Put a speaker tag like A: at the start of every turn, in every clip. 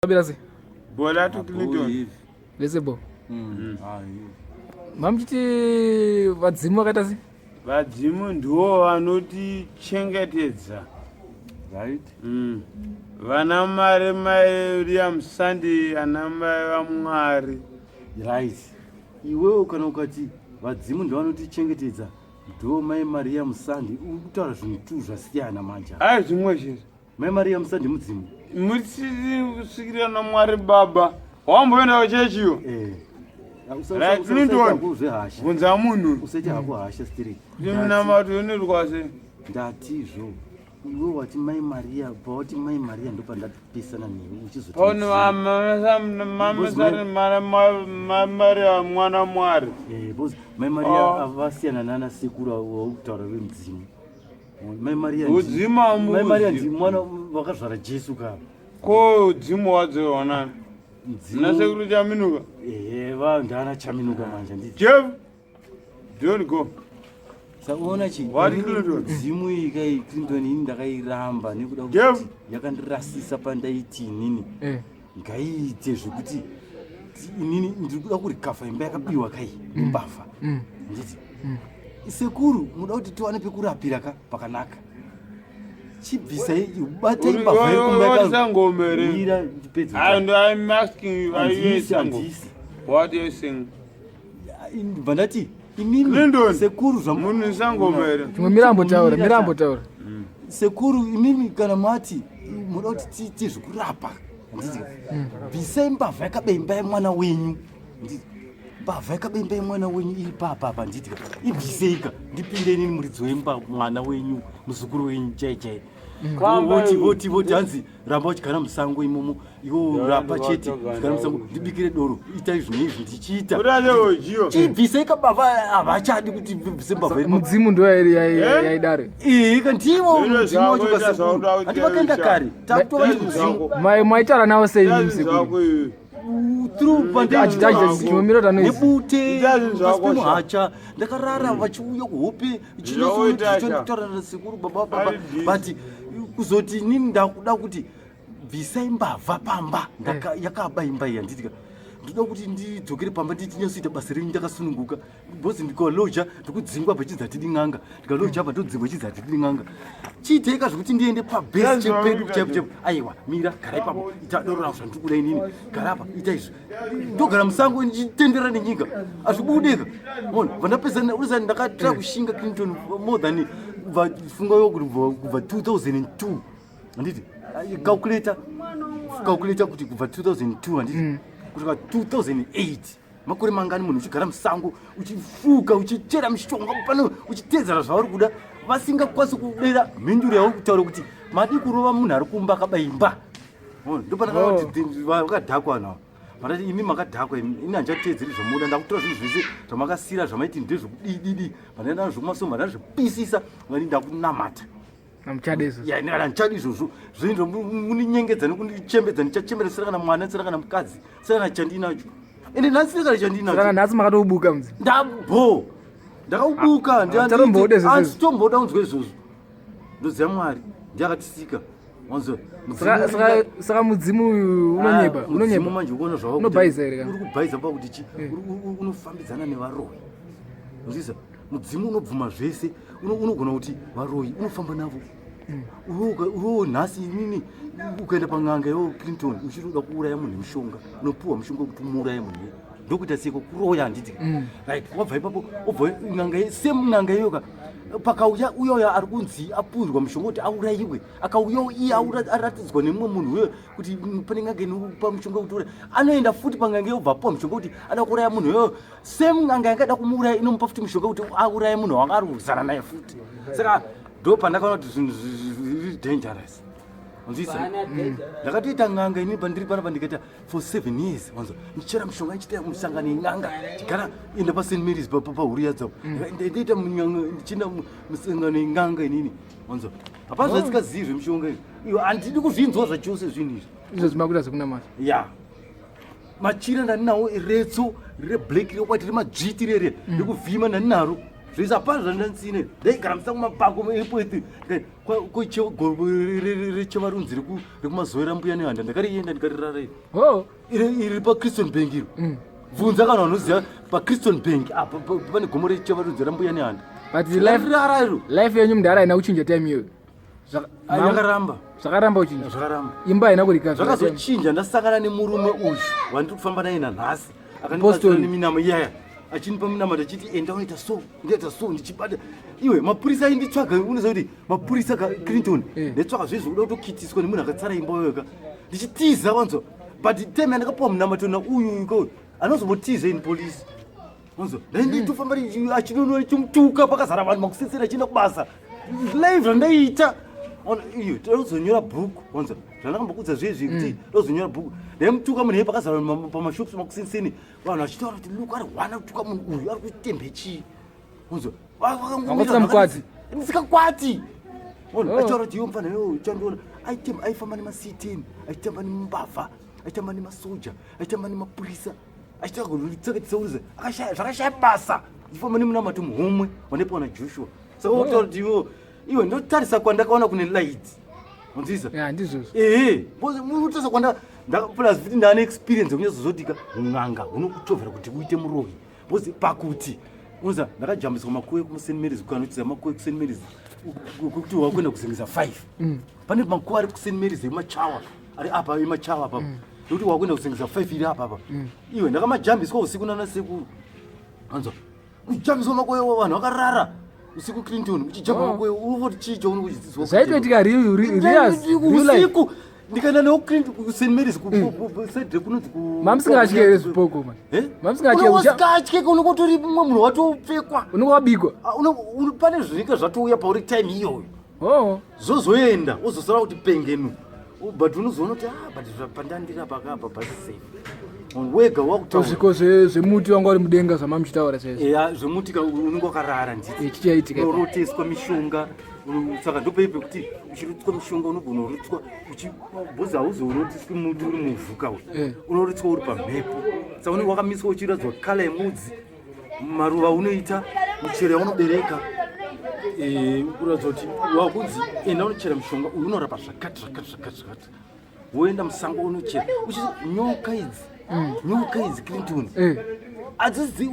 A: Mabira sei?
B: Bola to Clinton.
A: Vese bo. Mamuchiti vadzimu vakaita sei?
B: Vadzimu ndiwo vanotichengetedza.
C: Right?
B: Vana mari mai William Sandi ana mai vaMwari.
C: Right. Iwewe kana ukati vadzimu ndivo vanotichengetedza ndo mai Maria Musandi uri kutaura zvinhu tu zvasiyana manje.
B: Ai zvimwe chete.
C: Mai Maria Musandi mudzimu.
B: Musvikira naMwari baba. Wamboenda kuchechiyo?
C: Eh.
B: Right, Clinton. Bvunza munhu.
C: Usaite hako hasha still.
B: Kuti munamato unoitwa sei?
C: Ndatizvo. Iwe wati mai Maria, pawati mai Maria ndopandapesana newe uchizoti.
B: Paone Maria mwana Mwari.
C: Eh, because mai Maria avasiyana nana sekuru avo kutaura vemudzimu. Mai Maria
B: Udzimu hamuzi.
C: Mai Maria ndi mwana vakazvara Jesu ka.
B: Ko udzimu wadzorwa nani?
C: Mudzimu.
B: Na sekuru Chaminuka.
C: Eh, va ndana Chaminuka manje ndi.
B: Jeff, don't go.
C: Saona chi.
B: What Clinton?
C: Mudzimu iyi kai Clinton ini ndakairamba nekuda
B: Jeff.
C: kuti yakandirasisa pandaiti inini.
A: Eh.
C: Ngaiite zvekuti inini ndiri kuda kurikafa imba yakabiwa kai nembavha. Nditi. Sekuru muda kuti tiwane pekurapira ka pakanaka. Chibvisai batai mbavha yekumba
B: Uri sangoma here?
C: Mira ndipedze.
B: And I'm asking you, are you a
C: Handisi,
B: sangoma?
C: handisi.
B: What are you saying?
C: Ndibva ndati imimi
B: Clinton,
C: sekuru zvamu-
B: Munhu sangoma here?
A: Chimwe mirambo taura, mirambo taura.
C: Sekuru imimi kana mati muda kuti tiite zvekurapa handiti bvisai mbavha yakaba imba yemwana wenyu handiti mbavha yakaba imba yemwana wenyu iri papa apa handiti ibviseika ndipinde inini muridzi wemba mwana wenyu muzukuru wenyu chai chai. Voti voti voti hanzi ramba uchigara musango imomo iwo rapa chete chigara musango ndibikire doro itai zvinhu izvi ndichiita chibvisei kababa havachadi kuti bvise mbavha iri
A: Mudzimu ndo yaidare.
C: Ika ndiwo mudzimu wacho
B: Ita
C: kasekuru
B: zvauda kuti
C: handi vakaenda kare takutova mudzimu
A: Mai maitaura nawo sei imi sekuru?
C: Through
A: Achita chimwe miro tanoizi.
C: nebute
B: Ita zvinhu zvako,
C: pasi pemuhacha ndakarara vachiuya kuhope
B: Zvauita, sha.
C: chinotaura nasekuru baba baba
B: Ari busy.
C: but kuzoti inini ndakuda kuti bvisai mbavha pamba yakaba imba iyi handitika ndoda kuti ndidzokere pamba ndichinyatsoita basa renyu ndakasununguka because ndikaloja ndikudzingwa pachinzi hatidi n'anga ndikaloja apa ndodzingwa chinzi hatidi n'anga chiiteka zvekuti ndiende pabase chepedu chaipo chaipo aiwa mira gara ipapo ita doro rako zvandiri kuda inini gara apa ita izvi ndogara musango ndichitenderera nenyika hazvibudika ona vandapedza unoziva ndakatira kushinga Clinton more than kubva funga yo kuti kubva 2002 handiti calculator calculator kuti kubva 2002 handiti kusvika 2008 makore mangani munhu uchigara musango uchifuka uchichera mishonga pano uchiteedzera zvauri kuda vasingakwanisi kudera mhinduro yauri kutaura kuti madi kurova munhu ari kumba akabaimba ndopanakati vakadhakwa vanhu ava vandati imi makadhakwa imi ini handichateedzeri zvamuda ndakutora zvinhu zvese zvamakasira zvamaiti ndezvekudididi vandaenda nazvo kumasomo vandazvipisisa vani ndakunamata
A: Hamuchadi izvozvo.
C: Ya, kana ndichadi izvozvo zvinhu mundinyengedza nekundichembedza ndichachembera sina kana mwana sina kana mukadzi sina kana chandinacho ende nhasi sina kana chandinacho
A: Saka nhasi makatoubuka mudzimu.
C: ndabho ndakaubuka
A: Hamuchatomboda izvozvo.
C: handitomboda kunzwa izvozvo ndoziva Mwari ndiye akatisika wanzwa
A: Saka mudzimu uyu unonyepa,
C: mudzimu
A: unonyepa.
C: manje ukuona zvava
A: Unobhaiza here kana?
C: uri kubhaiza pakuti chi unofambidzana nevaroyi unzisa mudzimu unobvuma zvese unogona kuti varoyi unofamba navo iwewo nhasi inini ukaenda pan'anga iwewo Clinton uchiri uda kuuraya munhu nemushonga unopiwa mushonga wekuti umuuraye munhu ndokuita seko kuroya handiti right wabva ipapo obva n'anga same n'anga iyoka pakauya uyoyo ari kunzi apuhirwa mushonga kuti aurayiwe akauyawo iye aratidzwa nemumwe munhu uyo kuti pane n'anga inopa mushonga wekuti uraya anoenda futi pan'anga iyo obva apuwa mushonga kuti ada kuuraya munhu iyoyo same n'anga yanga ida kumuuraya inomupa futi mushonga kuti auraye munhu wanga ari kuzana naye futi saka ndo pandakaona kuti zvinhu zviri dangerous unzisa ndakatoita n'anga ini pandiri panapa ndikaita for 7 years wanzwa ndichera mushonga ndichiita musangano yen'anga tigara enda paSt Mary's pahuru yadzo ndoita ndichienda musangano yen'anga inini wanzwa hapana zvasikazivi zvemushonga izvi iwe handidi kuzvinzwa zvachose zvinhu izvi
A: Izvo zvimakuita zvekunamata.
C: ya machira ndandinawo retso reblack rewhite remadzviti rere rekuvhima ndandinaro. Zvese hapana zvandandisine. Ndaigara musango mapako epweti. Rechevarunzi rekumazoera mbuya nehanda ndakarienda ndikarirara iri.
A: Oh.
C: Iri iri paChristian Bank iro. Bvunza kana unoziva paChristian Bank apa pane gomo rechevarunzi rambuya nehanda.
A: But life
C: Rara iro.
A: life yenyu mudhara haina kuchinja time iyoyo.
C: Yakaramba.
A: Zvakaramba kuchinja.
C: Zvakaramba.
A: Imba haina kurika.
C: Zvakazochinja ndasangana nemurume uyu wandiri kufamba naye nanhasi. Akandibatsira neminamo iyaya. Achinipa minamato achiti enda unoita so, ndoita so ndichibata. Iwe mapurisa ainditsvaga unoziva kuti mapurisa ka Clinton ndaitsvaga zvezvo kuda kutokitiswa nemunhu akatsara imba yoyo ka. Ndichitiza wanzwa. But time yandakapuwa munamato na uyu uyu ka uyu anozombotiza in police. Wanzwa ndainditofamba achinonora chimutuka pakazara vanhu makusesera achienda kubasa. Live zvandaiita iyo tozonyora bhuku wanzwa zvandakambokudza zvezvi kuti tozonyora bhuku ndaimutuka munhu iye pakazara vanhu pamashops makusenseni vanhu vachitaura kuti luku ari hwana kutuka munhu uyu ari kutembe chii wanzwa
A: Wakatsa mukwati.
C: ndisikakwati
A: Oh.
C: achitaura kuti iwe mufana iwe uchandiona aitemba aifamba nemactn aitamba nemambavha aitamba nemasoja aitamba nemapurisa achitakutsakatsauriza akashaya zvakashaya basa achifamba nemunamato muhomwe wandepiwa najoshua saka wotaura kuti iwe iwe ndotarisa kwandakaona kune light wanzwisa
A: Ya ndizvozvo.
C: ehe munotarisa kwanda plus futi ndaane experience yekunyazozotika un'anga hunokutovhera kuti uite muroyi because pakuti unoza ndakajambiswa makuwe kuMt Mary's kanotiza makuwe kuSt Mary's kwekuti wakuenda kuzengeza 5 pane makuwe ari kuSt Mary's emachawa ari apa emachawa apa nekuti wakuenda kuzengeza 5 iri apa apa iwe ndakamajambiswa usiku nana sekuru anzwa kujambiswa makuwe vanhu vakarara usiku Clinton uchijamba makuwe uvoti chii chaunenge
A: Zvaitoitika real real real life.
C: usiku ndikaenda newo kuSt Mary's side kunonzi
A: Mamusingatye here zvipoko man. Mamusingatye
C: usingatye unenge utori mumwe munhu watopfekwa
A: Unenge wabikwa.
C: Ah, pane zvinenge zvatouya pauri time iyoyo
A: Oh.
C: zvozoenda wozosara kuti pengenu but unozoona kuti ah, but pandandira pakapa pasi safe Munhu wega wakutaura
A: Zviko zvemuti wanga uri mudenga zvamamuchitaura chaizvo.
C: Eya, zvemuti ka unenge wakarara nditi
A: Chichaitika.
C: unoroteswa mishonga saka ndopei pekuti uchirotswa mishonga unogona kurotswa bhozi hauzorotiswi muti uri muvhuka uyu unorotswa uri pamhepo saka unenge wakamiswa uchiradzwa kala yemudzi maruva unoita michero yaunobereka kuratidza kuti wakunzi enda unochera mushonga uyu unorapa zvakati zvakati zvakati zvakati woenda musango unochera uchi nyoka idzi nyoka idzi Clinton adzizi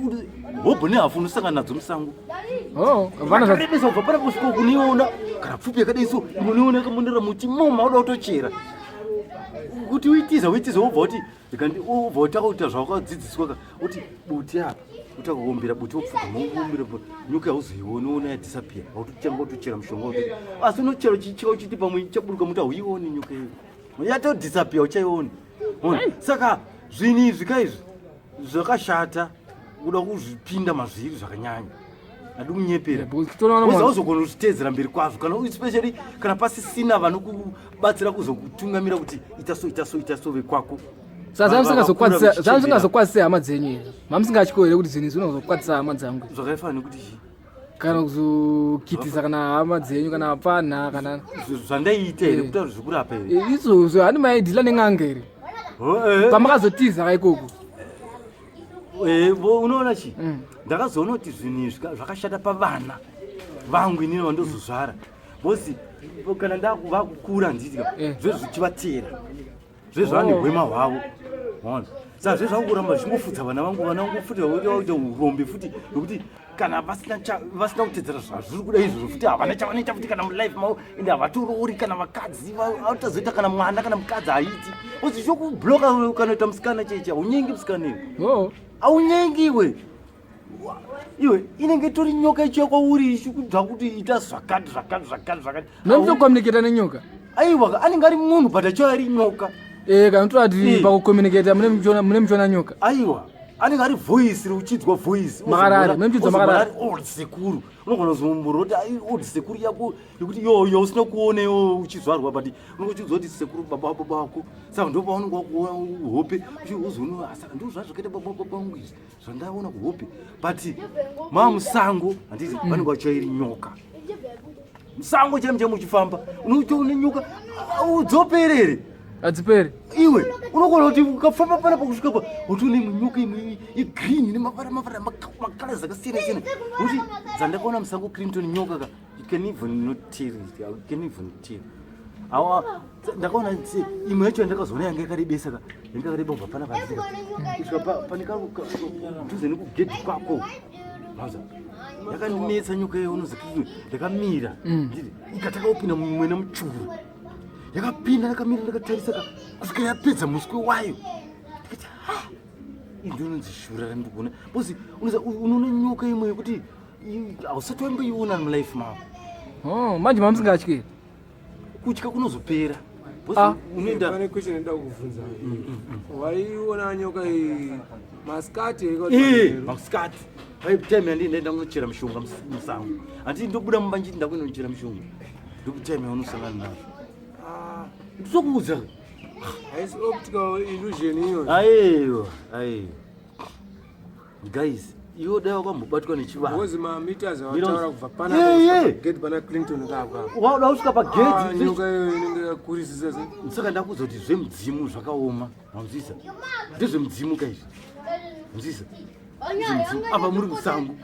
C: hobho nehafu unosangana nadzo musango.
A: Oh, havana
C: zvarebesa kubva pana kusvika kuniona kana pfupi yakadai so unoiona yakamondera muti moma uda kutochera kuti uitiza uitiza wobva kuti wobva utaka kuita zvawakadzidziswa ka uti buti apa utaka kuombera buti wopfuka mauombera nyoka hauzoioni ona yadisappear hautotanga kutochera mushonga uti asi unochera uchicheka uchiti pamwe ichaburuka muti hauioni nyoka iyo yatodisappear uchaioni Ona. Saka zvinhu izvi ka izvi zvakashata kuda kuzvipinda mazviri zvakanyanya hadi kunyepera
A: Because kutoona
C: Because
A: munhu-
C: hauzogona kuzviteedzera mberi kwazvo kana especially kana pasisina vanokubatsira kuzokutungamira kuti ita so ita so ita so vekwako.
A: Saka
C: Vakura vachichembera.
A: zvamusingazokwadzise hama dzenyu izvo mamusingatyiwo here kuti zvinhu izvi zvinozokwadzisa hama dzangu
C: Zvakaifanira nekuti chii?
A: Kana kuzokitisa kana hama dzenyu kana apfanha kana
C: Zvandaiita here kutaura zvekurapa here?
A: Izvozvo hani maidhila nen'anga here
C: Oh, eh.
A: pamakazotiza ka ikoko?
C: Unoona chi ndakazoona kuti zvinhu izvi zvakashata pavana vangu inini vandozozvara because kana ndavakukura handitika zvezvo zvichivatera zvezvo vane hwema hwavo waona saka zvezvo zvakuramba zvichingofudza vana vangu vana vangu futi vakuita urombe futi nekuti kana vasina kutedzera zvazviri kuda izvozvo futi havana chavanoita futi kana mulife mavo ende havatoroori kana vakadzi vatazoita kana mwana kana mukadzi haiti ozi chokubloka kana ita musikana cheche haunyengi musikana iwe haunyengi iwe iwe inenge itori nyoka ichiya kwauri ichikudza kuti ita zvakati zvakati zvakati zvakati.
A: Nomutokommunicata nenyoka?
C: Aiwa, anenge ari munhu but achiya ari nyoka.
A: Kana toda kuti pakucommunicata mune muchiona nyoka.
C: Aiwa, anenge ari voice reuchidzwa voice.
A: Makarara, mune muchidzwa makarara.
C: Ari old sekuru unogona kuzomboroti ai old sekuru yako yekuti yoyo usina kuona iwo uchizvarwa but unenge uchiudzwa kuti sekuru baba baba vako saka ndo paunenge wakuona hope uzoona saka ndo zvazvakaita baba baba vangu izvi zvandaona kuhope but mamusango handiti vanenge vachairi nyoka musango chaimu chaimu uchifamba unotoona nyoka udzoperere.
A: Hadziperi.
C: Iwe unogona kuti ukafamba panapa kusvika pa utoone imwe nyoka imwe yegreen ine mavara mavara makalaz akasiyana siyana. Kuti dzandakaona musango Clinton nyoka ka you can even not tell it. You can even tell. Awa ndakaona imwe yacho yandakazoona yanga yakarebesa ka yanga yakareba kubva panapa kusvika pane kadhuze nekugedhi kwako. Maza yakandinetsa nyoka iyo unozi ndakamira ikataka kupinda mumwena muchuru. Yakapinda ndakamira ndakatarisa ka kusvika yapedza muswe wayo. Ndikati ha iyi ndiyo inonzi shura randiri kuona because unoona nyoka imwe yekuti hausati wamboiona mulife mako.
A: Oh, manje mamusingatyi?
C: Kutya kunozopera.
A: Ah.
C: Unoenda
D: Pane question ndinoda kukubvunza. Waiona nyoka iyi masikati here kana
C: Eh,
D: manheru?
C: masikati. Pai time yandii ndaenda kunochera mushonga musango. Handiti ndobuda mumba nchiti ndakunochera mushonga. Ndoku time yaunosangana nazvo.
D: Ah,
C: Nditokuudza.
D: haisi optical illusion iyo.
C: Aiwa, aiwa. Guys, iwe dai wakambobatwa nechivanhu.
D: Because mameters
C: Mira
D: awataura kubva pana
C: Yeah, yeah.
D: gate pana Clinton kako.
C: Wauda kusvika
D: Ah,
C: pagedhi.
D: nyoka iyo inenge yakurisisa se.
C: Saka ndakuudza kuti zvemudzimu zvakaoma. Manzwisa? Ndezvemudzimu ka izvi. Manzwisa? Ndezvemudzimu. Apa muri musango.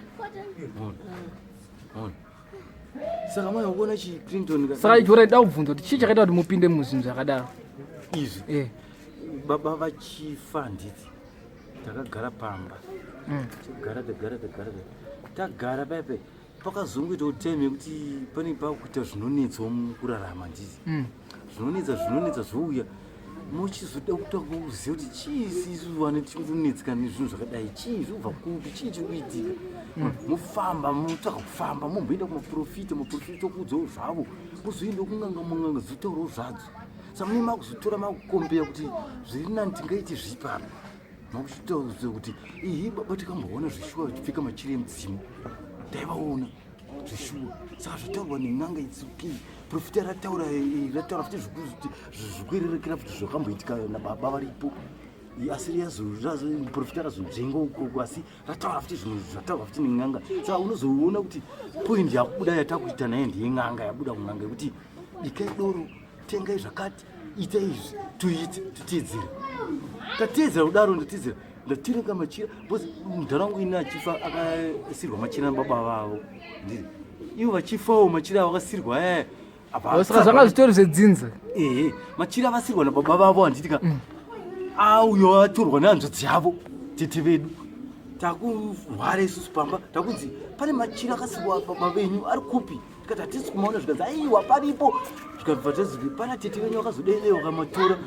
C: Ona. Ona. Saka mai wakuona chi Clinton ka.
A: Saka ichora ndida kubvunza kuti chii chakaita kuti mupinde muzvinhu zvakadaro?
C: Izvi.
A: Eh.
C: Baba vachifa handiti. Takagara pamba. Tagara tagara tagara. Tagara pepe. Pakazongoitawo time yekuti pane pakuita zvinonetsawo mukurarama handiti. Zvinonetsa zvinonetsa zvouya. Mochizoda kutanga kuziva kuti chii isisu vane tichikunetseka nezvinhu zvakadai, chii zvobva kupi, chii chiri kuitika. Mofamba, motsvaka kufamba, momboenda kumaprofita, maprofita okuudzawo zvavo, mozoenda kun'anga, mun'anga dzotaurawo zvadzo. Saka mune makuzotora makukombeya kuti zviri nani tingaite zvipi apa. Makuchitaura kuti ihi baba tikamboona zvishuwa vachipfeka machira emudzimu, taivaona zvishuwa. Saka zvataurwa nen'anga it's okay. Profita rataura rataura futi zvikurerekera futi zvakamboitika nababa varipo. Asi profita razonzvenga ukoko, asi rataura futi zvinhu zvataurwa futi nen'anga. Saka unozoona kuti point yakubuda yatakuita naye ndeyen'anga, yabuda kun'anga yekuti bikai doro, tengai zvakati, ita izvi, tuite, tuteedzere. Tateedzera kudaro, ndateedzera, ndatenga machira because mudhara wangu ini achifa akasirwa machira nababa vavo. Ndiri ivo vachifawo machira avo akasirwa aya. Apa
A: Saka zvanga zvitori zvedzinza.
C: Ehe, machira avasirwa nababa vavo handiti ka. Auyo atorwa nehanzvadzi yavo, tete vedu. Takurwara isusu pamba, takunzi pane machira akasirwa baba venyu ari kupi? Tikati hatisi kumaona, zvikanzi aiwa paripo. Zvikabva tazi pana tete venyu vakazodai vakamatora.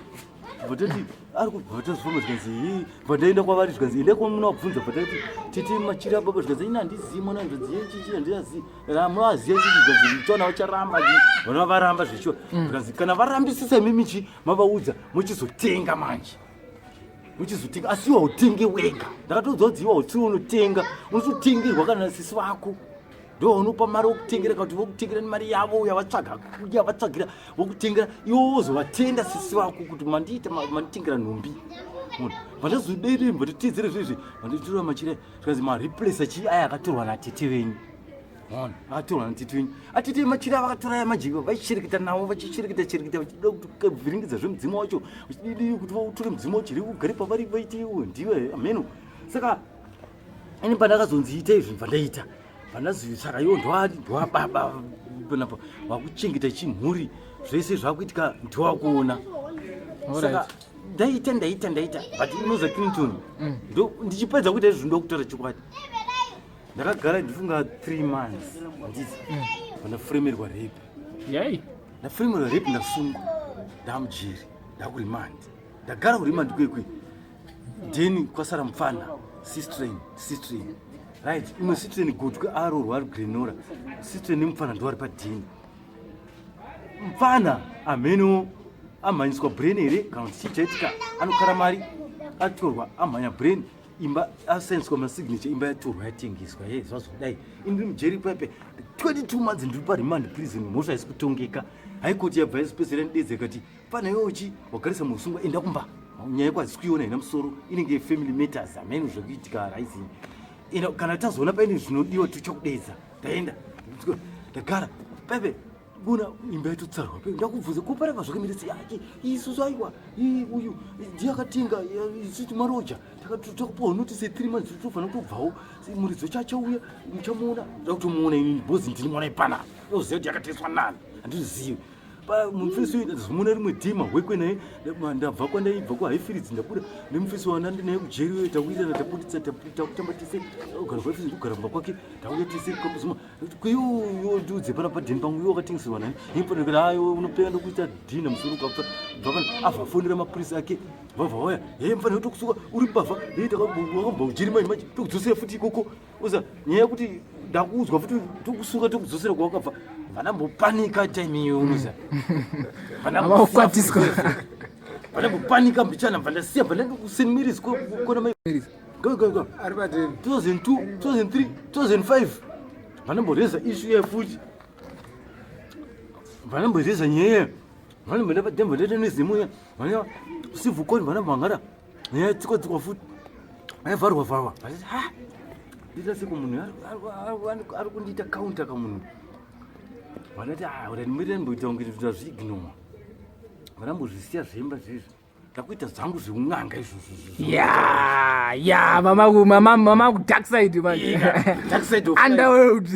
C: Bva tati ari kubva tazofamba, zvikanzi hii. Bva ndaenda kwavari, zvikanzi endai kwamunovabvunza. Bva tati tete machira baba, zvikanzi ini handizivi mwana hanzvadzi yechichi handiazivi. Munovaziva chichi, zvikanzi chona vacharamba, vana varamba zvechiwa. Zvikanzi kana varambisisa imimi chi mavaudza muchizotenga manje. Muchizotenga, asi iwe hautenge wega. Ndakatoudza kuti iwe hautsiwe unotenga, unototengerwa kana sisi vako. Ndo unopa mari wokutengera, kana kuti vokutengera nemari yavo yavatsvaga, yavatsvagira vokutengera, iwe wozovatenda sisi vako kuti mandiita manditengera nhumbi. Vandazodei vatiteedzere zvezvi, vanditora machira, zvikanzi mareplace chii aya akatorwa natete venyu. Ona, akatorwa natete venyu. Atete machira vakatora aya manje vaishereketa navo, vachishereketa shereketa vachida kuvhiringidza zvemudzimu wacho, vachidii kuti vautore mudzimu wacho iri ugare pavari vaite iwe ndiwe ameno. Saka ini pandakazonzi ita izvi ndibva ndaita. Pandazi saka iwo ndoababa panapa vakuchengeta chimhuri zvese zvakuitika ndowakuona. Saka ndaita ndaita ndaita but unoza Clinton ndo ndichipedza kuita izvi ndokutora chokwadi. Ndakagara ndifunga 3 months handiti pandafremerwa rape.
A: Yai.
C: Ndafremerwa rape, ndasungwa, ndamujeri, ndakuremand. Ndagara kuremand kwekwe. Then kwasara mupfana sistrain, sistrain. Right, imwe sistrain gotwe arorwa ari Glenora. Sistrain nemupfana ndo ari padheni. Mupfana amheno amhanyiswa brain here kana kuti chii chaitika, anokara mari atorwa amhanya brain, imba asainiswa masignature, imba yatorwa yatengeswa. Ye zvazodai ini ndiri mujeri pepe 22 months ndiri paremand prison, mhosva haisi kutongeka. Haikoti yabva yasipesera ndidedze ikati pana iwe uchi wagarisa musungwa, enda kumba, nyaya yako hadzisi kuiona ina musoro, inenge family matters hameno zvekuitika raisini. Ina kana tazoona paine zvinodiwa tichakudedza. Ndaenda ndagara pepe Bona imba yatotsarwa pe ndakubvunza ko parapa zvakamira sei ati isusu aiwa uyu ndiye akatenga isusu maroja takapuwa notice 3 months tofanira kutobvawo muridzo chachauya muchamuona ndakutomuona inini bhozi ndini mwana ipanapa ndoziva kuti yakatengeswa nani handizivi mufesi uyu ndazomuona rimwe dhima hwekwe naye ndabva kwandaibva kuhaifiridzi ndabuda nemufesi wandandi naye kujeri uyo takuitana tabuditsa takutamba tese kugara kuhaifiridzi ndikugara kumba kwake tauya tese kwakuzuma Kuyo ndiudze pana padheni pangu iwe wakatengeserwa nani? Ipo ayo unopenga ndokuita dhina musoro ukabva bva pana abva afonera mapurisa ake vabva vauya hee mfana tokusuka uri mbavha hee wakambva ujeri manje manje tokudzosera futi ikoko uza nyaya yekuti ndakuudzwa futi tokusuka tokudzosera kwawakabva vanambopanika time iyo unoza
A: vanambopatiswa
C: vanambopanika mbichana bva ndasiya bva ndakusenmiris kona mai Go, go, go.
D: Ari padeni.
C: 2002, 2003, 2005. Vanomboreza issue yefuti. Vanomboreza nyaya. Vanomboenda padembo ndete nezimu ya. Vana civil court vanomhangara. Nyaya tsikwa tsikwa futi. Vavharwa vharwa. Vachiti ha. Ndita seko munhu ari kundiita counter kamunhu. Vanoti ah, uri ndimire ndimboita kunge ndazviignore. Vanambozvisiya zvemba zvezvi. Ndakuita zvangu zveun'anga izvozvo.
A: Ya, ya, mama mama mama ku dark side manje.
C: Dark side of
A: underworld.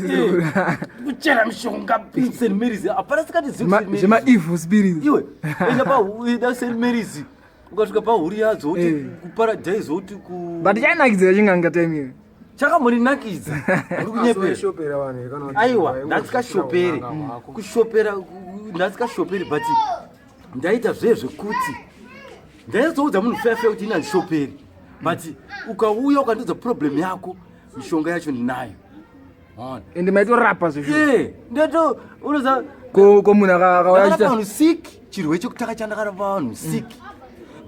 C: Kuchera mishonga St Mary's. Hapana sikati
A: ziku St Mary's. Zvema evil spirits.
C: Iwe, enda pa enda St Mary's. Ukasvika pa huri yadzo uti eh. ku paradise uti ku
A: But chainakidzira chinganga time iyo.
C: Chakambondinakidza. Ndiri kunyepera. Aiwa, ndasikashopere. Kushopera ndasikashopere but ndaita zve zvekuti ndaizoudza munhu fefe kuti ini handishoperi but ukauya ukandiudza problem yako mishonga yacho ndinayo
A: ende maitorapa
C: zvezvo ndoto unoza
A: ko munhu akauya
C: vanhu sick chirwere chekutanga chandakarapa vanhu sick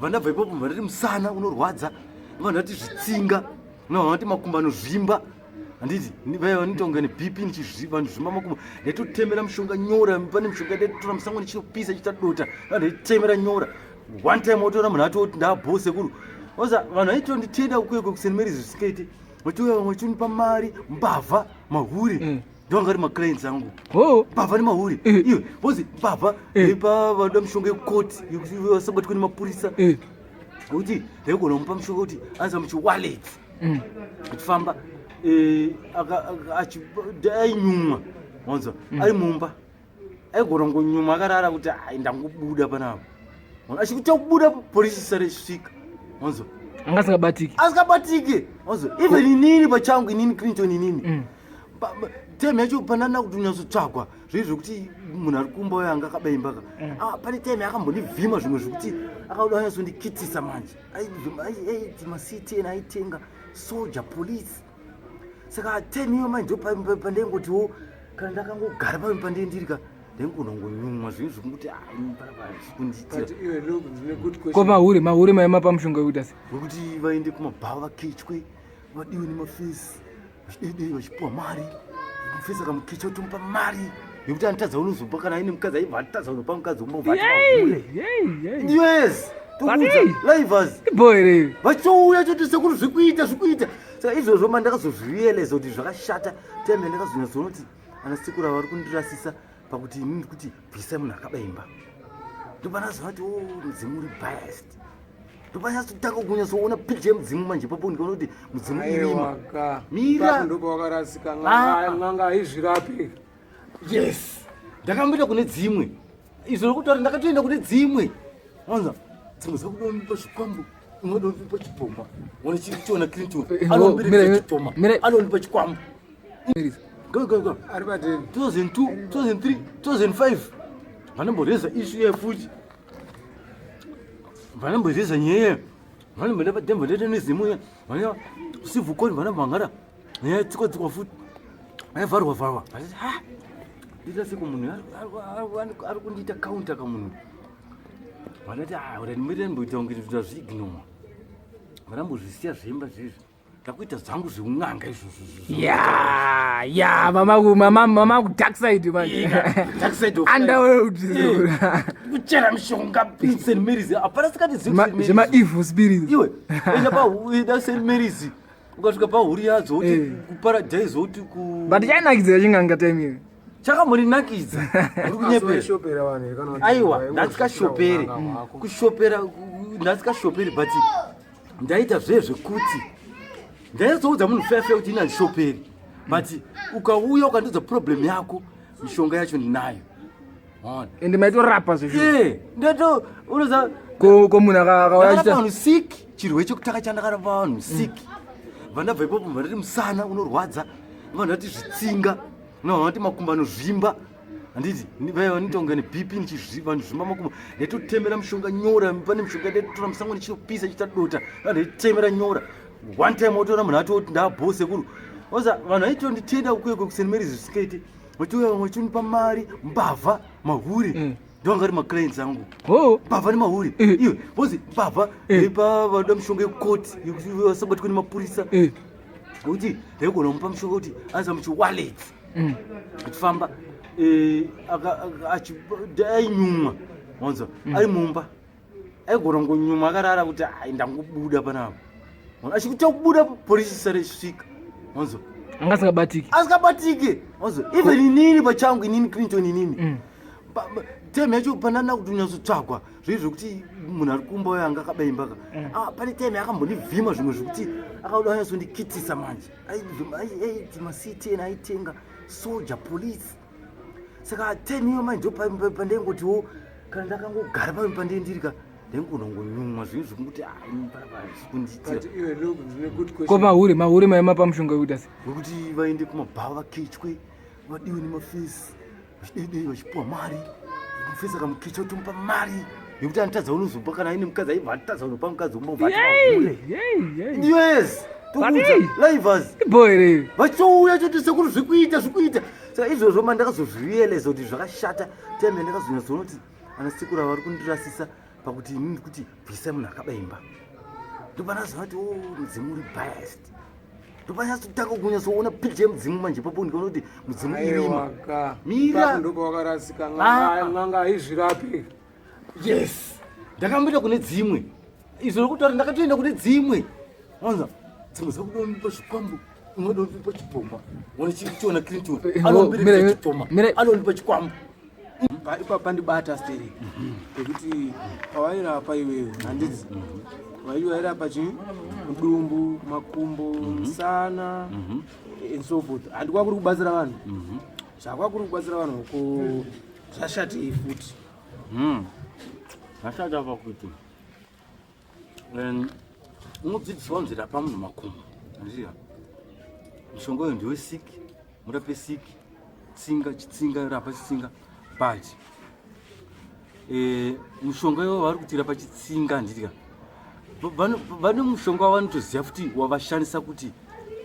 C: vandabva ipapo vandati musana unorwadza vandati zvitsinga no vanoti makumbo anozvimba handiti vaya vanoita kunge nebp ndichizviva ndizvimba makumbo ndaitotemera mushonga nyora pane mushonga ndaitotora musango ndichitopisa chiita dota ndaitotemera nyora one time wotoona munhu atoti ndabho sekuru oza vanhu vaitonditenda kuye kuSt Mary's zvisingaite vachiuya vamwe vachinipa mari mbavha mahure mm. ndovanga ari maclients angu oh. mbavha nemahure mm. iwe bozi mbavha mm. pa vanoda mishonga yekukoti yekuti vasabatwe nemapurisa nekuti ndaigona kumupa mushonga kuti anza muchiwallet achifamba eh, ainyumwa wanzwa ari mumba aigona kungonyumwa akarara kuti ai ndangobuda panapa achikuta kubuda polisi isare ichisvika wanzwa
A: anga asingabatiki
C: asingabatiki wanzwa even inini pachangu inini clinton inini mm. Time yacho panana kuti unyatsotsvagwa zvii zvekuti munhu ari kumba uyo anga akabaimba ka mm. ah, pane time akambondivhima zvimwe zvekuti akauda anyatsondikitisa manje aiti mactn aitenga soja police saka time iyo manje pandaingotiwo kana ndakangogara pamwe pandee ndiri ka ndaingonongonyumwa zvinhu zvekungoti ah, pandiitira
A: ko mahure mahure maima pamushonga wekuita se
C: wekuti vaende kumabhawa vakechwe vadiwe nemafesi vachidedei vachipuwa mari mufesi akamukecha otomupa mari yekuti anotadza unozopa kana aine mukadzi aibva atadza unopa mukadzi
A: umovati
C: yes tokuudza livers
A: ibhoere
C: vachouya choti sekuru zvikuita zvikuita saka izvozvo ma ndakazozvirealiza kuti zvakashata time yandakazonyatsoona kuti ana sekuru ava vari kundirasisa pakuti inini ndikuti bvisai munhu akaba imba ndopanazoona kuti o oh, mudzimu uri biased ndopanyatotanga kunyatsoona picture yemudzimu manje ipapo ndikaona kuti mudzimu irima
D: mira ndopawakarasika ah. n'anga haizvirapi
C: yes ndakamboita kune dzimwe izvo zvekutaura ndakatoenda kune dzimwe wanza dzimwe dzakudonipa zvikwambo umwe dondipa chipoma one chiona clinton eh, anondipa chipoma anondipa chikwambo go go go
D: ari padeni
C: 2002 2003 2005 vanomboreza issue yefuti vanomboreza nyaya vanomboenda padembo ndete nezimu ya vana civil court vanomhangara nyaya tsikwa tsikwa futi vaivharwa vharwa vachiti ha ndiita seko munhu ari kundiita counter kamunhu vanoti ah uri ndimire ndimboita kunge ndazviignore vanambozvisiya zvemba zvezvi ndakuita zvangu zveun'anga izvozvo
A: ya ya mama mama mama ku dark side manje
C: dark side of
A: underworld
C: kuchera mishonga St Mary's hapana sikati
A: zvema evil spirits
C: iwe enda pa enda St Mary's ukasvika pa huri yadzo uti eh. ku paradise uti ku
A: but chainakidzira chinganga time iyo
C: Chakambondinakidza. Uri kunyepera.
D: Waishopera vanhu here kana kuti
C: Aiwa,
D: waingozviitira
C: ndasikashoperi.
D: un'anga hwako?
C: Kushopera ndasikashoperi, but ndaita zve zvekuti ndaizoudza munhu fefe kuti ini handishoperi, but ukauya ukandiudza problem yako, mishonga yacho ndinayo. Ona.
A: Ende maitorapa zvezvo?
C: Ye, ndoto unoza
A: Ko munhu akauya
C: ndakarapa
A: achiita
C: vanhu sick, chirwere chekutanga chandakarapa vanhu sick. Vandabva ipapo vandati musana unorwadza, vanhu vati zvitsinga, vanhu vati makumbo anozvimba, handiti vaya vanoita kunge nebp, vanozvimba makumbo. Ndaitotemera mushonga nyora, pane mushonga ndaitotora musango ndichitopisa chiita dota, vanhu ndaitemera nyora. One time wotoona munhu atoti ndabho sekuru. Oza vanhu vaitonditenda kukwekwe kuSt Mary's zvisingaiti, vachiuya vamwe vachinipa mari, mbavha, mahuri, ndovanga ari maclients angu.
A: Ho.
C: Mbavha nemahuri. Iwe bozi mbavha ipa vanoda mishonga yekukoti yekuti vasabatwe nemapurisa, nekuti ndaigona kumupa mishonga kuti aisa muchiwallet achifamba, ainyumwa, wanzwa, ari mumba aigona kungonyumwa akarara kuti ai ndangobuda panapa. Achikuta kubuda, polisi isare isvika, wanzwa.
A: Anga asingabatiki.
C: Asikabatike, wanzwa. Even inini pachangu, inini Clinton, inini time yacho panana kuti unyatsotsvagwa zvii zvekuti munhu ari kumba uyo anga akabaimbaka. Ah, pane time yakambondivhima zvimwe zvekuti akauda anyatsondikitisa manje. Aivhima, aiti maCTN aitenga soja, police. Saka time iyo manje ndo pandaingotiwo kana ndakangogara pamwe pandei ndirika, ndaingonongonyumwa zvinhu zvekuti panapa zvikundiitira.
D: But iwe look, ndine good
A: Ko
D: question.
A: mahure maimapa mushonga wekuita sei?
C: Wekuti vaende kumabhawa, vakechwe, vadiwe nemafesi, vachidedei, vachipuwa mari. Mufesi akamukecha utomupa mari yekuti anotadza unozopa kana aine mukadzi, aibva atadza unopa mukadzi umbobva ati
A: Yei.
C: yes, tokuudza.
A: Vadii?
C: Livers.
A: Ibo here?
C: Vachouya choti sekuru zvikuita, zvikuita. Saka izvozvo ma ndakazozvirealize kuti zvakashata time yandakazonyatsoona kuti ana sekuru ava vari kundirasisa pakuti inini kuti bvisai munhu akabaimba. Ndopanazoona kuti o mudzimu uri biased. Ndopanatsotanga kunyatsoona picture yemudzimu manje ipapo, ndikaona kuti mudzimu irima.
D: Aiwaka.
C: Mira.
D: Ipapo ndopawakarasika.
C: Ah.
D: N'anga haizvirapi.
C: Yes, ndakamboenda kune dzimwe, izvo zvekutaura, ndakatoenda kune dzimwe, wanza dzimwe dzakuda zvikwambo, unoda kundipa chipoma, chiona Clinton anondipa chipoma, anondipa chikwambo.
D: Ipapo pandibata stereki pekuti pawairapa iwewe, handidzi vairapa chii, mudumbu, makumbo, musana and so forth, handikwa kuri kubatsira vanhu, zvakwa kuri kubatsira vanhu ko zvashatei futi?
C: Zvashata pakuti unodzidziswa kunzi rapa munhu makumbo, andiziva mishonga uyo ndewesiki, murape siki, tsinga, chitsinga, rapa chitsinga, but mushonga iwo vari kuti rapa chitsinga, handiti vane mushonga wavanotoziva futi wavashandisa kuti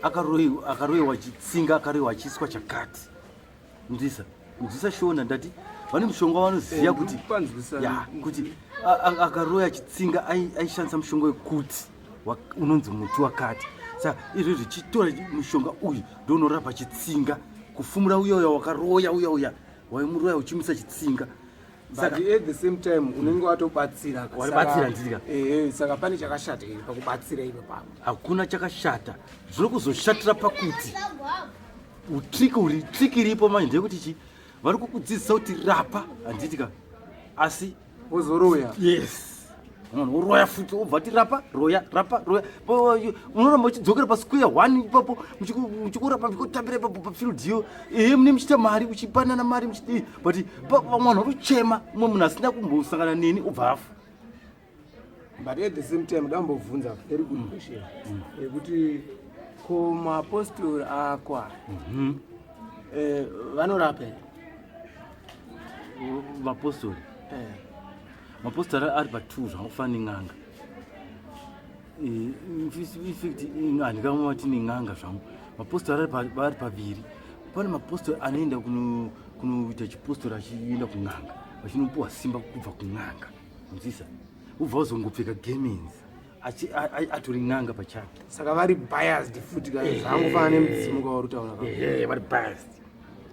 C: akaroyiwa chitsinga, akaroyiwa achiiswa chakati. Nzwisa, nzwisa Shona, ndati vane mushonga wavanoziva kuti
D: Ndikupanzwisa.
C: Ya, kuti akaroya chitsinga aishandisa mushonga wekuti unonzi muti wakati. Saka izvozvi chitora mushonga uyu ndounorapa chitsinga, kufumura uya uya wakaroya, uya uya waimuroya uchimisa chitsinga.
D: But
C: Saka
D: at the same time unenge watobatsira.
C: Waribatsira, ndizika.
D: Ehe, saka pane chakashata here pakubatsira iwe papo?
C: Hakuna chakashata. Zvinokuzoshatira pakuti utrick uri trick iripo manje ndeyekuti chi vari kukudzidzisa kuti rapa, handiti ka, asi
D: wozoroya.
C: Yes, munhu uroya futi, wobva ti rapa, roya, rapa, roya. Unoramba uchidzokera pasquare one ipapo, muchikurapa, muchikutambira ipapo pafield iyo. Ehe, mune muchiita mari, muchipanana mari, muchidii, but vamwe vanhu vari kuchema, umwe munhu asina kumbosangana neni ubva afa.
D: But at the same time ndambobvunza very good question yekuti ko maapostori ako aya vanorapa here?
C: Vapostori? Mapostori ari pa2, zvangofana nen'anga. In fact handikamati nen'anga zvangu, mapostori ari paviri. Pane mapostori anoenda kunoita chipostori achienda kun'anga, vachinopiwa simba kubva kun'anga, nzisa, ubva wazongopfeka gemenzi, atori n'anga pachake.
D: Saka vari biased futi ka, zvangofana nemudzimu kwauri kutaura ka.
C: Ehe, vari biased.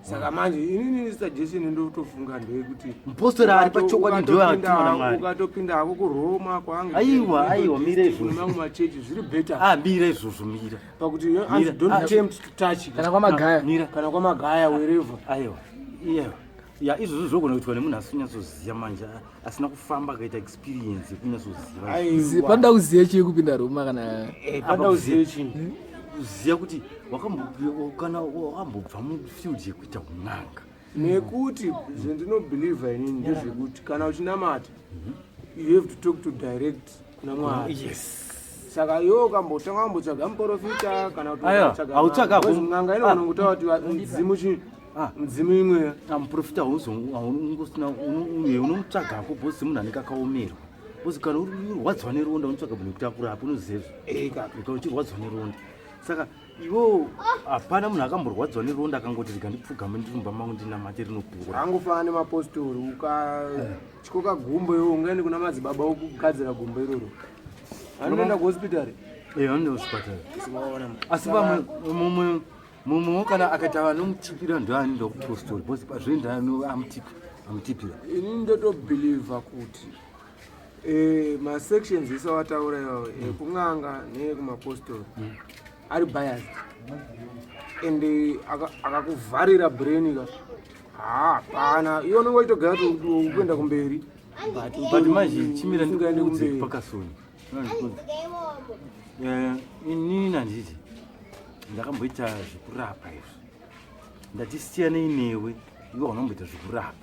D: Saka manje inini suggestion ndotofunga ndeyekuti
C: Mupostori ari pachokwadi ndiwe atumwa naMwari.
D: Ukatopinda hako kuRoma kwaange
C: Aiwa, aiwa, mira izvozvo.
D: mamwe machechi zviri better.
C: Ah, mira izvozvo, mira.
D: Pakuti
C: Mira.
D: don't
C: Ah.
D: tempt to touch.
A: Kana kwamagaya.
C: Mira.
D: Kana kwamagaya, wherever.
C: Aiwa. Yeah. Ya, izvozvo zvinogona kuitwa nemunhu asinyatsoziva manje, asina kufamba akaita experience yekunyatsoziva.
D: Aiwa.
A: Panoda kuziva chii kupinda Roma kana?
D: Panoda kuziva chii?
C: Kuziva kuti kana wakambobva mufield yekuita un'anga.
D: Nekuti zvendinobhilivha inini ndezvekuti kana uchinamata, you have to talk to direct kuna Mwari.
C: Yes.
D: Saka iwe ukambotanga wambotsvaga muprofita kana kuti
C: Aiwa,
D: ukatsvaga
C: hautsvaga
D: n'anga, because
C: hako.
D: n'anga inogona kutaura kuti mudzimu chii,
C: Ah.
D: mudzimu imweya.
C: Muprofita unomutsvagako bhosi munhu anenge akaomerwa, bhosi kana urwadziwa neronda unotsvaga munhu wekuti akurape, unoziva izvo.
D: Eka.
C: Kana uchirwadziwa neronda, saka iwo hapana munhu akamborwadziwa neronda akangoti, "Rega ndipfugame ndiri mumba mangu ndinamate," rinopora.
D: Angofanana nemapostori, ukatyoka gumbo iwe ungaende kuna madzibaba okugadzira gumbo iroro? Anoenda kuhospitari.
C: Vanoenda kuchipatara.
D: Simaona.
C: Asi vamwe, mumwe mumwewo kana akaita vanomutipira, ndoanoenda kupostori, bhosi pazvoenda amutipira.
D: Ini ndotobhilivha kuti masections ese wataura iwawo, ekun'anga neekumapostori, ari biased and akakuvharira brain ka, hapana, iwe unenge uchitogara kuti ukuenda kumberi, but
C: But manje chimira
D: usingaendi
C: ndikuudze.
D: kumberi.
C: Pakasoni, inini handiti ndakamboita zvekurapa izvi, ndati siyanei newe, iwe unomboita zvekurapa.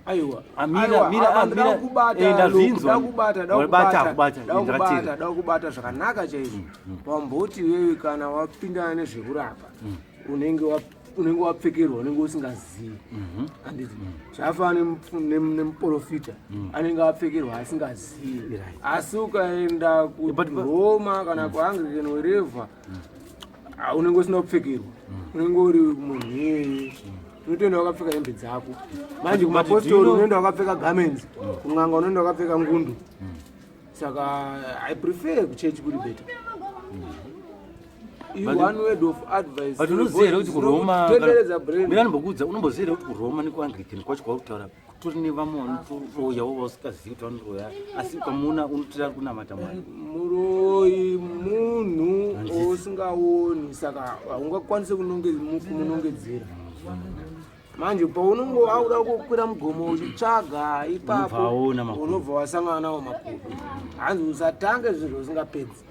D: Aiwa.
C: Ah, mira,
D: Aiwa,
C: mira,
D: apa
C: ah,
D: ndida
C: mira.
D: kubata,
C: Ndazvinzwa.
D: Luke, ndakubata,
C: Wabata,
D: ndakubata,
C: kubata,
D: ndakubata,
C: ndakatera.
D: ndakubata zvakanaka chaizvo. Wamboti wewe kana wapindana nezvekurapa, unenge wapfekerwa, unenge usingazivi, handiti? Zvafana nemuprofita anenge apfekerwa asingazivi. Asi ukaenda kuRoma kana kuAnglican, wherever, unenge usina kupfekerwa, unenge uri munhu iyeye, unotoenda wakapfeka hembe dzako. Manje
C: But do you
D: kumapostori unoenda wakapfeka garments, kun'anga unoenda wakapfeka ngundu. Saka I prefer kuchechi kuri better. One word of advice.
C: But unoziva here kuti kuRoma
D: Tenderedza brain.
C: Mira ndimbokuudza, unomboziva here kuti kuRoma nekuAnglican kwacho kwauri kutaura kutori nevamwe vanotoroyawo vausingazivi kuti vanoroya, asi ukamuona unotora ari kunamata Mwari?
D: Muroyi munhu
C: Handiti.
D: usingaoni, saka haungakwanisi kumunongedzera. Manje paunonge wakuda kukwira mugomo uchitsvaga ipapo,
C: Unobva waona makudo.
D: unobva wasangana nawo makudo. Hanzi usatange zvinhu usingapedzi.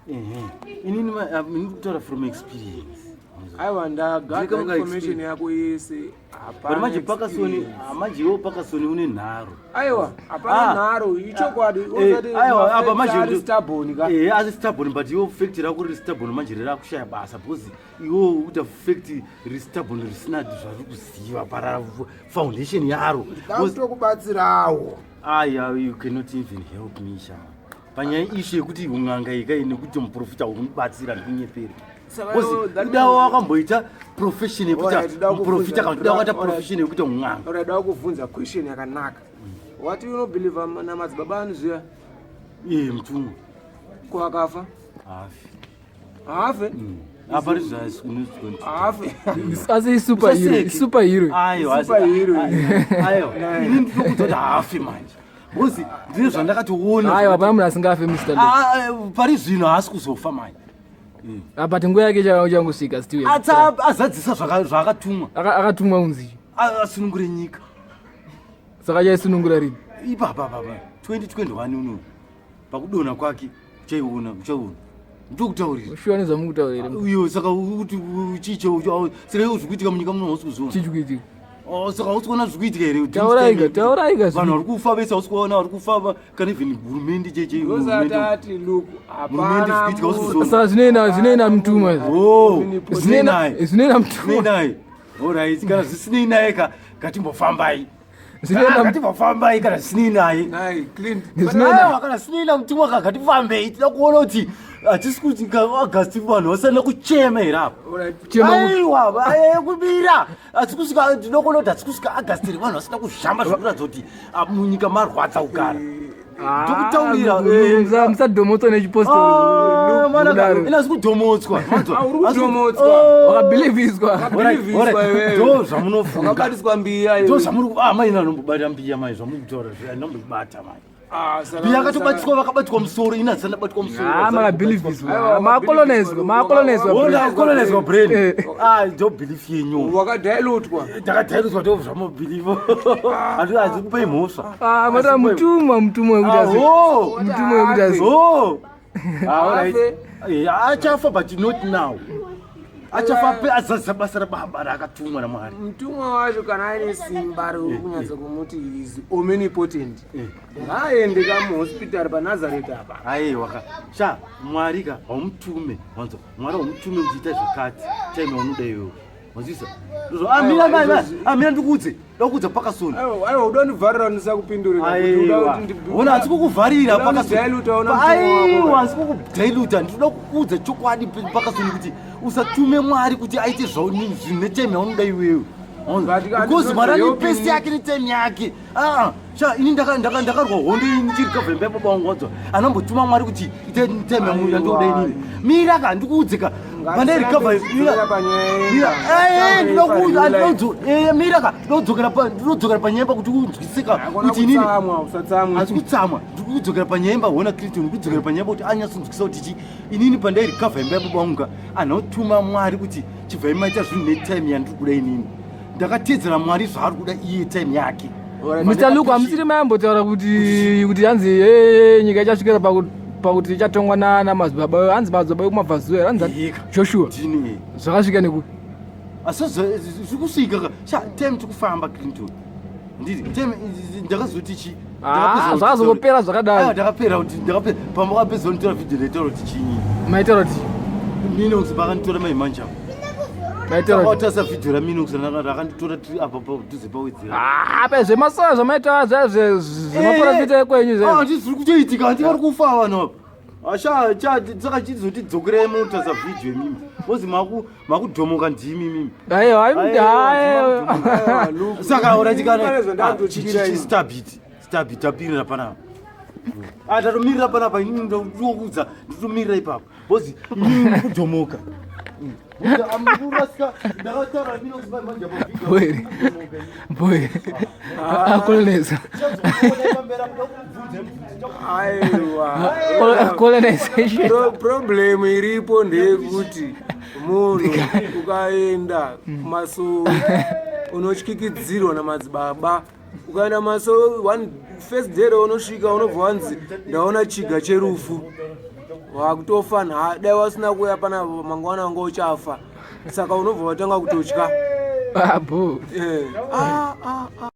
C: Ehe, inini ini kutaura from experience.
D: Aiwa, ndagather
C: Ndikamuka
D: information
C: experience.
D: yako yese.
C: But manje Pakasoni,
D: Hapana.
C: manje iwo Pakasoni une nharo.
D: Aiwa, hapana
C: Ah.
D: nharo, ichokwadi.
C: Aiwa, apa manje
D: Stubborn ka.
C: Asi stubborn, but iwo fact rako riri stubborn manje rirakushaya basa, because iwo uita fact riri stubborn risina zvari kuziva para foundation yaro.
D: Ndakutokubatsirawo.
C: Aya, you cannot even help me sha panyaya issue yekuti un'anga ikai nekuti muprofita unibatsira, ndikunyeperi.
D: Saka
C: Because
D: that
C: idawo wakamboita profession yekuita
D: Alright, da
C: muprofita, kana kuti wakaita
D: alright.
C: profession yekuita un'anga.
D: Ora, kuvhunza question yakanaka. Wati unobhilivha namadzibaba ani zviya?
C: Iye mutumwa.
D: Ko akafa?
C: Hafi.
D: Haafe.
C: Apari.
D: Haafe.
A: Asi isuperhero, isuperhero.
C: Aiwa.
D: Superhero.
C: Aiwa, ini ndinokuudza kuti haafi manje, because ndine zvandakatoona.
A: Aiwa, hapana munhu asingafe, Mr. Luke.
C: Ah, pari zvino haasi kuzofa manje.
A: Ah, but nguva yake changosvika still.
C: Azadzisa zvaakatumwa.
A: Akatumwa unzi?
C: Asunungure nyika.
A: Saka chaisunungura rini?
C: Ipapa papa 2021 uno pakudonha kwake uchaiona, uchaiona, ndokutaurira.
A: Shuwa nezvamukutaura here?
C: Iyo, saka kuti chicho, saka iwo zvikuitika munyika muno hausi kuzviona?
A: Chii chikuitika?
C: Oh, saka hausi kuona zvikuitika here?
A: Tauraika, tauraika.
C: Vanhu vari kufa vese, hausi kuona vari kufa kana even hurumende cheche.
D: Ndosatati Luke,
C: Hurumende
D: hapana
C: zvikuitika hausi kuzviona.
A: Saka zvinoenda mutumwa izvi.
C: Oh,
A: Zvinoenda
C: zvinei
A: mutumwa.
C: naye? Alright, kana zvisinei naye ka, ngatimbofambai.
A: Zvinoenda
C: Ngatimbofambai kana zvisinei naye.
D: Nai Clint.
C: Aiwa, kana zvisinei namutumwa ka, ngatifambei, tida kuona kuti hatisi kuti August vanhu vasana kuchema here apa.
D: Alright.
C: Aiwa, kubira hatisi kusvika, ndinokuona kuti hatisi kusvika August here vanhu vasina kuzhamba zvekuratidza kuti munyika marwadza kugara. Ndokutaurira.
A: Musadhomotswa nechipostori.
C: Ina asi kudhomotswa.
D: Ah, uri kudhomotswa.
A: Wakabhilivhiswa.
D: Wakabhilivhiswa iwewe.
C: Ndo zvamunofunga.
D: Wakabatiswa mbiya
C: Ndo
D: iwe.
C: zvamuri, mai nanombobata mbiya mai, zvamuri kutaura zviya ndinombobata mai.
D: Ah, saka-
C: Bi akatobatiswa vakabatwa musoro ini handisati ndabatwa musoro.
A: Ah, makabhilivhiswa makolonizwa makolonizwa
C: Ona colonizwa brain.
A: Eh.
C: Ah, ndo belief yenyu.
D: Wakadhailutwa.
C: Ndakadhairudzwa ndo zvamobhilivha. Handi handikupei mhosva.
A: Ah, mata mutumwa mutumwa wekuti azi
C: Aho.
A: mutumwa wekuti azi
C: Oh. Ah, alright.
D: Afe.
C: Eh, achafa but not now. Achafa pe azadzisa basa rababa raakatumwa naMwari.
D: Mutumwa wacho kana aine simba rekunyatsa kumuti is omnipotent,
C: Eh.
D: ngaaende kamuhospitari paNazareti apa.
C: Aiwa ka. Sha, Mwari ka haumutume. Wanzwa? Mwari haumutume kuti ita zvakati. Time yaunoda iwewe. Wanzwisa? Ndozvo ah mira mai mai. Ah mira ndikuudze. Ndakuudza pakasoni.
D: Aiwa, aiwa, uda kundivharira ndisakupindure.
C: Aiwa. Ona handisi kukuvharira
D: Uda kundidailuta, ona mutumwa wako.
C: Aiwa, handisi kukudailuta. Ndinoda kukuudza chokwadi pakasoni kuti usatume Mwari kuti aite zvinhu netime yaunoda iwewe.
D: But
C: Because Mwari ane
D: helping
C: pesi
D: you.
C: yake netime yake. Ah, sha ini ndakarwa hondo ini ndichiri kavhembe baba wangu wanzwa. Anambotuma Mwari kuti ite time yandoda
D: Aiwa.
C: inini. Mira ka ndikuudze ka. Pandai recover
D: Ngatisambe panyaya
C: mira.
D: yemba.
C: Eh, ndinokuudza
D: Real life.
C: mira ka ndinodzokera panyemba kuti unzwisika
D: Hakuna
C: kuti inini
D: kutsamwa, usatsamwe.
C: asi kutsamwa ndiri kudzokera panyemba hona Kristu ndiri kudzokera panyemba kuti anyatsonzwisa kuti chi inini pandai recover imba yababa vangu ka anotuma Mwari kuti chibvai maita zvinhu netime yandiri kuda inini. Ndakatedzera Mwari zvaari kuda iye time yake.
D: Alright.
A: Mr Luke, hamusiri mayambotaura kuti hanzi "Eh, nyika ichasvikira pakuti ichatongwa namadzibaba, hanzi madzibaba ekumabvazuva here, hanzi
C: Yeka.
A: Joshua?"
C: Ndini.
A: Zvakasvika nekupi?
C: Asi zviri kusvika ka sha time tikufamba Clinton. Nditi time ndakazoti chi
A: Ah, zvakazongopera zvakadaro.
C: Ndakapera kuti ndakapera pamba wakapedza kunditora vhidhiyo ndaitaura kuti chinyi.
A: Maitaura kuti
C: Minox pakanditora maimanja.
A: Maitaura kuti
C: Takatarisa vhidhiyo raMinox rakanditora tiri apa padhuze pawedzera.
A: Ah, pa zvemasoya zvamaita zvemaprofita ekwenyu zve.
C: Handisi zviri kutoitika, handi vari kufa vanhu apa. Asha cha saka chizoti dzokerai munotarisa vhidhiyo imimi. Bozi makudhomoka ndimi imimi.
A: Aiwa.
C: Aiwa,
D: Aiwa, Luke.
C: Saka
D: Pane zvandakutotyira ini.
C: stabit stabit tapirira panapa. Ah, tatomirira panapa inini ndinokuudza nditomirira ipapo. Bozi inini ndikudhomoka. Amurasika ndakataura Minox manje pa vhidhiyo.
A: Boy. Boy akoloneza.
D: Aiwa.
A: Colonization.
D: Problem iripo ndeyekuti munhu ukaenda kumasowe unotyikidzirwa namadzibaba. Ukaenda masowe one first day raunosvika unobva wanzi ndaona chiga cherufu, wakutofa nha dai wasina kuuya pana mangwana wanga uchafa, saka unobva watanga kutotya.
A: Abo.
D: Eh. Ah, ah, ah.